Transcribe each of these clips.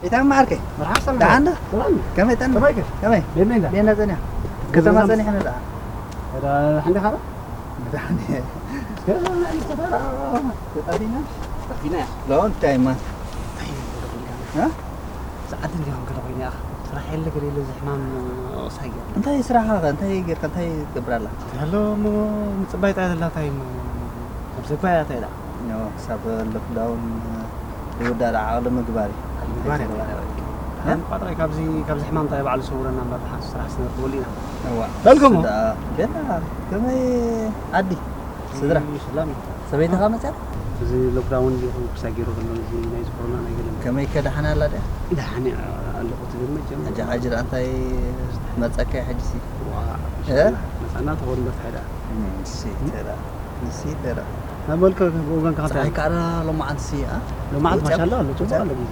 ኢታ ማርከ መርሓባ ሰላም። ደሓን ዶ? ሰላም። ከመይ ጠና ከመይከ? ከመይ ቤት ነይዳ? ቤና ጸኒያ ከተማ ጸኒሕና ደኣ ዳ ሓንዲ ኻራ? ደሓን እስከ ናይ ተፈራ ተጣፊና ጠፊና እያ። long time man እንታይ እዩ ገለ ኮይና? እ? ሰዓት እንዲሆን ገለ ኮይና እያ። ስራሕ የለ ገለ የለ እዚ ሕማም ወሳይ ገለ። እንታይ ስራሕኻ ከ እንታይ ጌርካ እንታይ ትገብር ኣላ? ያሎ እሞ ምጽባይ ጣያ ዘላ እንታይ እሞ ኣብ ዘግባያ እንታይ ደኣ? ያው ክሳብ ሎክዳውን ይውዳእ ደኣ ዓቕሊ ምግባር እዩ። ምግባር እዩ። እ? ቋጥራይ ካብዚ ካብዚ ሕማም እንታይ ባዕሉ ሰውረና እምበር ደሓን ስራሕ ስነርክበሉ ኢና። እዋ በልኩም። ደኣ ገና ከመይ ዓዲ ስድራ ሰላም እዩ። ሰበይትኻ መጽያ? እዚ ሎክዳውን እንዲኹም ክሳብ ገይሩ ከሎ እዚ ናይዚ ኮሮና ናይ ገለ ከመይ ከ ደሓን ኣላ ድያ? ደሓን እያ ኣለኹ ትብል መቸም። ሕጂ ሓጂ ደኣ እንታይ መጸካ እዩ ሕጂ ሲ? ዋ፣ እ? መጻና ተኾን በርታ ደኣ። ንሲ ተራ ንሲ ተራ ነበልከ ብወገንካ ፀሓይ እንታይ ከዓ ሎማዓንቲ ሲ ኣ ሎማዓት ወፂኣ? ማሻላ ኣሎ ጽቡቅ ወፂኣ? ኣሎ ግዜ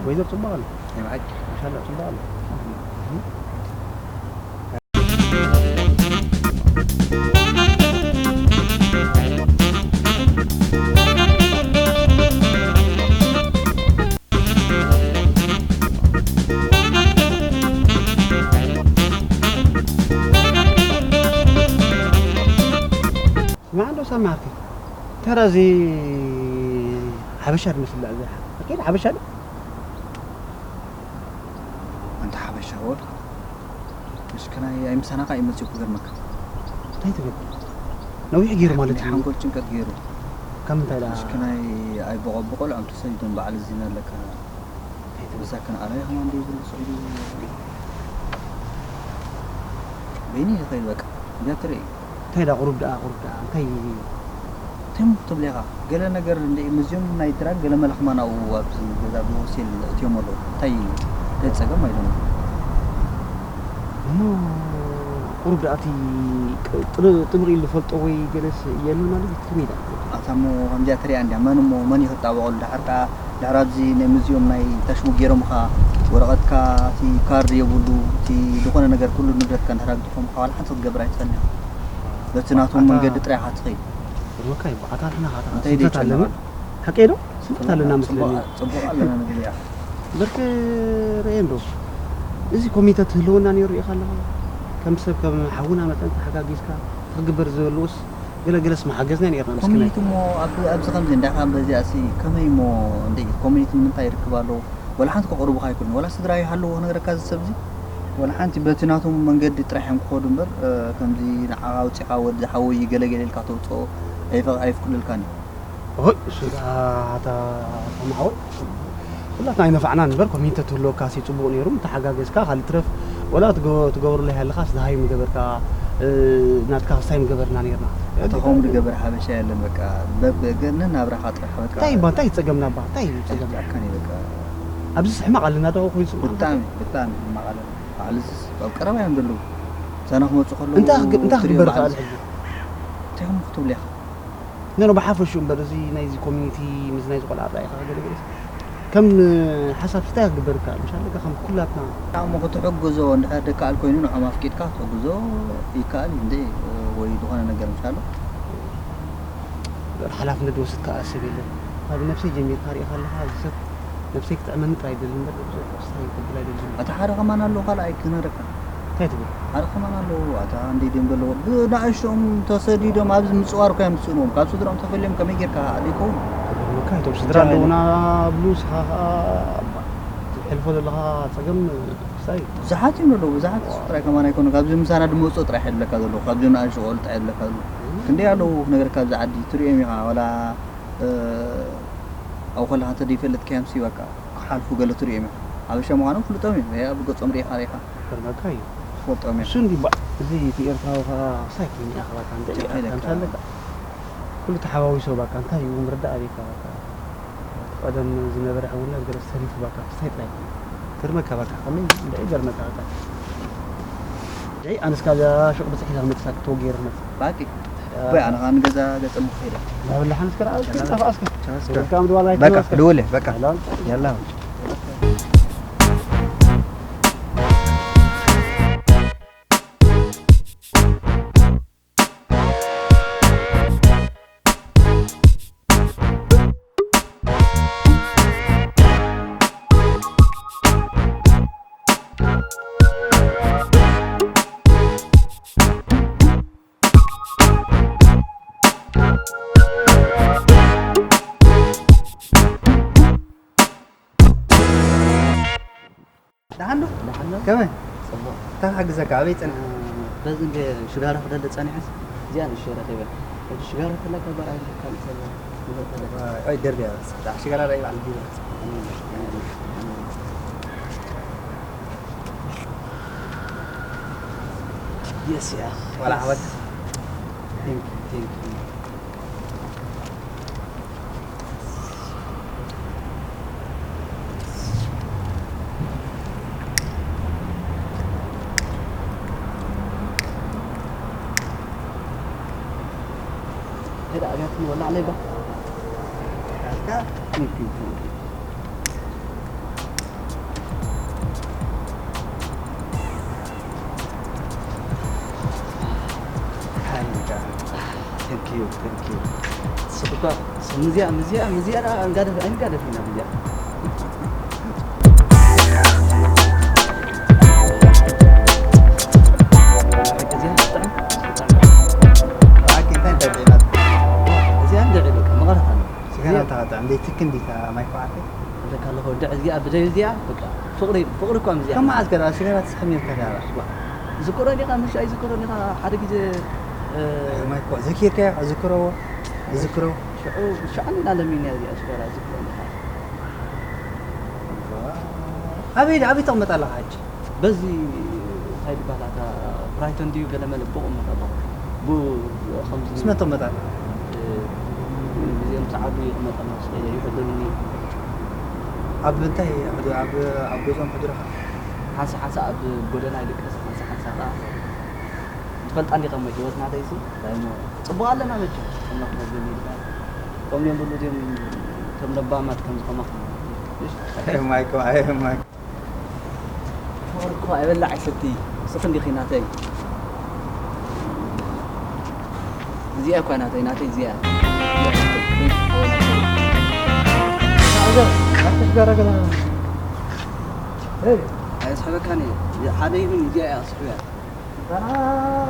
ወይዘር ጽቡቅ ኣሎ ናይ ብሓቂ ማሻላ ጽቡቅ ኣሎ ስማዕ እንዶ ሳሚ ዓርከይ፣ ተራ እዚ ሓበሻ ድመስል እዛ ሓ-፣ ኣኪድ ሓበሻ ዶ? ኣንታ ሓበሻ ወልካ ምስክናይ ኣይምሳናኻ እዩ መፅኡ ክገርመካ እንታይ ትብል? ነዊሕ ገይሩ ማለት እዩ። ሓንጎል ጭንቀት ገይሩ ካብ ምንታይ ደኣ? ምስክናይ ኣይበቐበቐሉ ኣም ተሰዲዶም በዓል እዚና ኣለካ እንታይ ትብል? መሳክን ኣራይ ከማን ደይብሉ ስዒዱ በይኒ ይኸይድ በቃ እንጃ ትርኢ እንታይ ደኣ ቁሩብ ደኣ ቁሩብ ደኣ እንታይ ትም ትብል ኢኻ ገለ ነገር እንደ ሙዚየም ናይ ድራግ ገለ መለኽማ ናብኡ ኣብዚ ገዛ ብሆቴል እትዮም ኣለዉ እንታይ እንታይ ጸገም ኣይዶም እሞ ቁሩብ ደኣ እቲ ቅ-፣ ጥር-፣ ጥምር ኢሉ ዝፈልጦ ወይ ገለስ የለን ማለት እዩ። ከመይ ደኣ? ኣታ እሞ ከምዚኣ ትሪኣ እንድያ መን እሞ መን እዩ ክጣበቐሉ ድሓር ከኣ ድሕሪ ኣብዚ ናይ ሙዚየም ናይ ታሽሙ ገይሮምኻ ወረቐትካ እቲ ካርድ የብሉ እቲ ዝኾነ ነገር ኩሉ ንብረትካ እንድሕር ኣግዲፎምኻ ዋላ ሓንቲ ክትገብር ኣይትኽእልን ኢኻ በቲ ናቶም ኣታ- መንገዲ ጥራይ ኢኻ ትኸይድ ብሩካ እዩ። ኣታ ንሕና ኻታ እንታይ ስንፈት ደይጨነቕ ኣለና። ሓቂ ዶ? ስንፈት ኣለና መስለኒ። ጽቡቕ ኣለና ንብል እያ በርክ ርኤ እንዶ እዚ ኮሚተ ትህልወና ነይሩ ኢኻ ኣለኻ። ከም ሰብ ከም ሓውና መጠን ተሓጋጊዝካ ትኽግበር ዝበልዎስ ገለ ገለስ መሓገዝና ነይርና ምስኪናይ። ኮሚኒቲ እሞ ኣብ- ኣብዚ ከምዚ እንዳኻ በዚኣ ሲ ከመይ እሞ እንደ ኮሚኒቲ ንምንታይ ይርክብ ኣለዎ ወላ ሓንቲ ከቕርቡኻ ኣይኮኑን ወላ ስድራ ይሃለዎ ክነግረካ እዚ ሰብ እዚ ወላ ሓንቲ በቲ ናቶም መንገዲ ጥራሕ እዮም ክኸዱ እምበር እ፣ ከምዚ ንዓኻ ኣውፂኻ ወዲ ሓወይ ገለገለ ኢልካ ተውፅኦ ኣይፈ- ኣይፍቅደልካን እዩ ሆይ እሱ ደኣ ኣታ ሰማዕወይ ኩላትና ኣይነፋዕናን እምበር ኮሚኒተ ትህልወካ ሲ ፅቡቕ ነይሩ ምተሓጋገዝካ ካልእ ትረፍ ወላ ትገ- ትገብረሉ ሃለኻስ ደሃዩ ምገበርካ እ፣ ናትካ ክስታይ ምገበርና ነይርና እቲ ከምኡ ዝገበር ሓበሻ የለን በቃ በብ- ገ- ነናብራኻ ጥራሕ በቃ እንታይ እባ እንታይ ጸገምና እባ እንታይ እዩ ጸገምና ኣካኒ በቃ ኣብዚ ሕማቕ ኣለና ዶ ኮይኑ ስምዓና ብጣዕሚ ብጣዕሚ ሕማቕ ኣለና ባዕልስስ ኣብ ቀረባ እዮም ዘለዉ ሳና ክመፁ ከለዉ እንታይ ክግ- እንታይ ትሪኦ ክግበር በዓል- ይኽእል ሕጂ እንታይ እዮም ክትብሉ ኢኻ ነሮ ብሓፈሽኡ እምበር እዚ ናይዚ ኮሚኒቲ ምስ ናይዚ ቆልዓ ጥራይ ኢኻ ገለ ገለ ከም ሓሳብ እንታይ ክግበር ይከኣል ምሻ ደጋ ከም ኩላትና እሞ ክትሕግዞ እንድሕር ደከኣል ኮይኑ ንዖም ኣፍቂድካ ክትሕግዞ ይከኣል እንደ ወይ ዝኾነ ነገር ምሻሎ ሓላፍነት ዝወስድ ከዓ ሰብ የለን ካብ ነብሰይ ጀሚርካ ሪኢኻ ኣለኻ እዚ ሰብ ነብሰይ ክጥዕመኒ ጥራይ ይደሊ እምበር ደብዘ ክስታይ ክብል ኣይደልን እቲ ሓደ ከማን ኣለዉ ካልኣይ ክነረካ እንታይ ትብል ሓደ ከማን ኣለዉ ኣታ እንደ ደንበ ኣለዎ ብናእሽቶም ተሰዲዶም ኣብዚ ምፅዋር እኳ እዮም ዝስእንዎም ካብ ስድሮም ተፈልዮም ከመይ ጌርካ ደይከውን ክብሉካ እቶም ስድራ ኣለውና ብሉ ስኻ ሕልፎ ዘለኻ ፀገም ክስታይ ብዙሓት እዮም ኣለዉ ብዙሓት ጥራይ ከማን ኣይኮኑ ካብዚ ምሳና ድመፅኦ ጥራይ ሕድለካ ዘለዉ ካብዚ ናእሽቶ ቆልጣ ሕድለካ ዘለዉ ክንደይ ኣለዉ ክነገርካ ኣብዚ ዓዲ ትሪኦም ኢኻ ዋላ ኣብ ከለኻ እንተ ዘይፈለጥካዮም ሲ በቃ ክሓልፉ ገለ ትሪኦም ኢኻ ሓበሻ ምዃኖም ፍልጦም እዮም ኣብ ገፆም ሪኢኻ ሪኢኻ ክርመካ እዩ ትፈልጦም ኢኻ እሱ እንዲ እዚ እቲ ኤርትራዊ ከዓ ክሳይ ኮይኑ ኢኻ ባካ እንታይ ጨኺለካ። ከምሳለካ ኩሉ ተሓዋዊሶ ባካ እንታይ እዩ ምርዳእ ኣበይካ ባካ ቀደም ዝነበረ ሕውነት ገለ ሰሪፉ ባካ ክሳይ ጥራይ ክርመካ ባካ ከመይ እንታይ ገርመካ ባካ ኣነስካ ሹቕ ብፅሒ ዘኽመፅካ ክትወገር መፅ ባቂ ወይ ኣነ ከዓ ንገዛ ገፀ ምክይደ ዳብላሓንስ ከ ዳብላ- ጠፋኣስከ ቻስከ። ወድካ ምድዋል በቃ ኣይትወስከ ልውለ በቃ ዳብላ- ያላ ከመይ? ጽቡቕ። እንታይ ክሕግዘካ? ኣበይ ጸኒሕካ? በዚ እንደ ሽጋራ ክደሊ ጸኒሐስ፣ እዚኣ ንእሽተይ ረኺበ። ሕጂ ሽጋራ ተላካ በርኣይ ካልእ ሰብ ይፈልጥ ኣለካ። ኣይ፣ ደርብያ በስ። ሽጋራ ራእይ በዓል ቢሮ። የስ፣ ያ። ዋላ ዓወት። Thank you, thank you. هذا أبيات ولا عليه بقى؟ Thank you, thank you. Thank you, thank you. ስብካ ምዚኣ ምዚኣ ምዚኣ ደኣ እንጋደፍ ኣይንጋደፍ ኢና ምዚኣ። እዚኣ ትጥዕም? እዚኣ እንድዒ በቃ መቐረት ኣለ። ስጋና እዚኣ እንታ ትጥዕም ዘይትክን ዲታ ማይ ኮዓተ? እብለካ ኣለኹ ወዲ እዚኣ ብደይ እዚኣ በቃ ፍቕሪ ፍቕሪ እኳ ምዚኣ። ከመዓዝ ገራ ስጋና ትስሕም ኢልካ ዳራ? ዝክሮ ዲኻ ምሽ ኣይዝክሮ ዲኻ ሓደ ግዜ ማይ ኮ ዘኪርካዮ ዝክሮ ዝክሮ ሽዑ ሽዑ እንዲና ለሚንያ እዚኣ ሽጋራ ዝክሮ ዲኻ? ኣበይ ኣበይ ተቕመጥ ኣለኻ ሕጂ? በዚ እንታይ ዝበሃል እታ ብራይተን ድዩ ገለ መለ ብኡ መጠ ኣለኹ። ብኡ ከምዚ ምስ መን ተቕመጥ ኣለኻ? እ፣ እዚኦም ዝዓዱ ይቕመጥ ኣለኹ፣ ስለ ይሕልሉኒ። ኣብ እንታይ ሕዱ-፣ ኣብ፣ ኣብ ገዝኦም ሕዱርኻ? ሓንሳ ሓንሳ ኣብ ጎደና ይድቅስ፣ ሓንሳ ሓንሳ ከኣ ትፈልጣ እንዲኻ እሞ ህይወት ናተይሲ፣ እንታይ እሞ ጽቡቕ ኣለና መቸም፣ ጽቡቕ ነገር ግን ይልካ። ከምኡ እዮም ብሉ እዚኦም፣ እቶም ለባማት ከምዚ ከማኹም። እሺ? ኣይ ማይኮ፣ ኣይ ማይኮ። ፍቕሪ እኮ ኣይበላዕ ኣይሰቲ፣ ስኽ እንዲኺ ናተይ። እዚኣ እኳ ናተይ፣ ናተይ እዚኣ። ኣዛ፣ ኣዛ፣ ጋራ ገላ። ኤይ። ኣየስሕበካን እየ። ሓደ ይብን እዚኣ እያ ኣስሕብያ። ኣና፣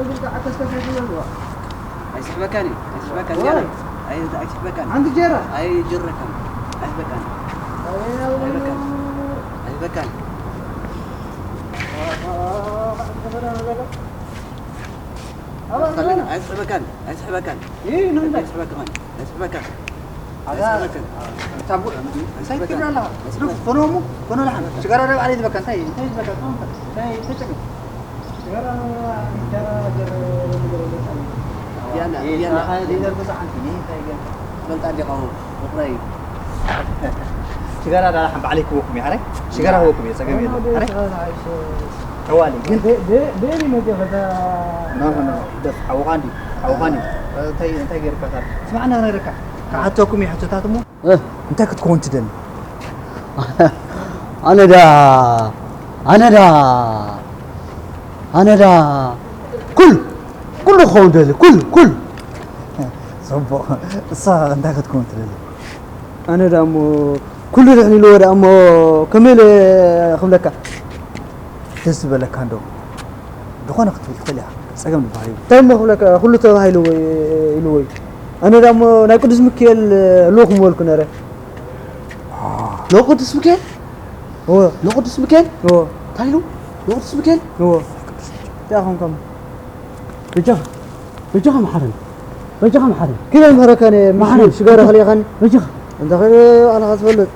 እግርካ ዓከስከስ ይብል። ኣይስሕበካን እዩ፣ ኣይስሕበካን፣ ዋይ። ጀራ። ኣይ-፣ ኣይስሕበካን። ሓንቲ ጀራ። ኣይጅረካን። ኣይስሕበካን። ኣይ፣ ኣይስሕበካን። ኣይስሕበካን። ኣባ፣ ኣባ፣ ኣይስሕበካን፣ ኣይስሕበካን። ይህ ነው እንዴ? ኣይስሕበካን፣ ኣይስሕበካን። ኣዛ፣ ኣይስሕበካን። ታቡ፣ እንታይ ትብላለኻ? ኣይስሕበካን። ፈኖሙ፣ ፈኖ ለሓን። ሽጋራ ደብ ዓለይ ዝበካ፣ እንታይ፣ እንታይ ዝበካ? እንታይ፣ እንታይ ተጨሚ? ሽጋራ ዳላ ሓን ባዕለይ ክወኩም እየ፣ ኣረ? ሽጋራ ህወኩም እየ፣ ጸገም የለን። ኣረ? ጠዋሊ፣ ግን ኖ፣ ኖ፣ ኖ፣ ደስ፣ ሓውኻ እንዲ፣ ሓውኻ እንዲ። እንታይ፣ እንታይ ገይርካ ታዲያ? ስማዕና፣ ነረካ። ክሓተኩም እየ ሕቶታት እሞ። እ፣ እንታይ ክትከውን ትደሊ? ኣነ ዳ፣ ኣነ ዳ፣ ኣነ ዳ፣ ኩል፣ ኩሉ ክኸውን ደሊ፣ ኩል፣ ኩል። ጽቡቕ። እሳ እንታይ ክትከውን ትደሊ? ኣነ ዳ እሞ፣ ኩሉ ድሕን ኢልዎ ዳ እሞ፣ ከመይ ኢለ ክብለካ? ደስ ዝበለካ እንዶ። ዝኾነ ክትብል ትኽእል ኢኻ። ጸገም ዝበሃል የብሉን። እንታይ እሞ ክብለካ፣ ኩሉ ተባሂሉ ወይ፣ ኢሉ ወይ። ኣነ ዳሞ ናይ ቅዱስ ሚካኤል ልኡኽ ምበልኩ ነረ። ሎ ቅዱስ ሚካኤል? እወ። ሎ ቅዱስ ሚካኤል? እወ። እንታይ ኢሉ? ሎ ቅዱስ ሚካኤል? እወ። እንታይ ኾንካ እሞ? በጃኻ፣ በጃኻ መሓረኒ። በጃኻ መሓረኒ። ኪደ ምሕረካኒ፣ ምሽ መሓረኒ። ሽጋራ ኸሊእኻኒ። በጃኻ። እንተ ኸደ ኣነኻ ትፈልጥ።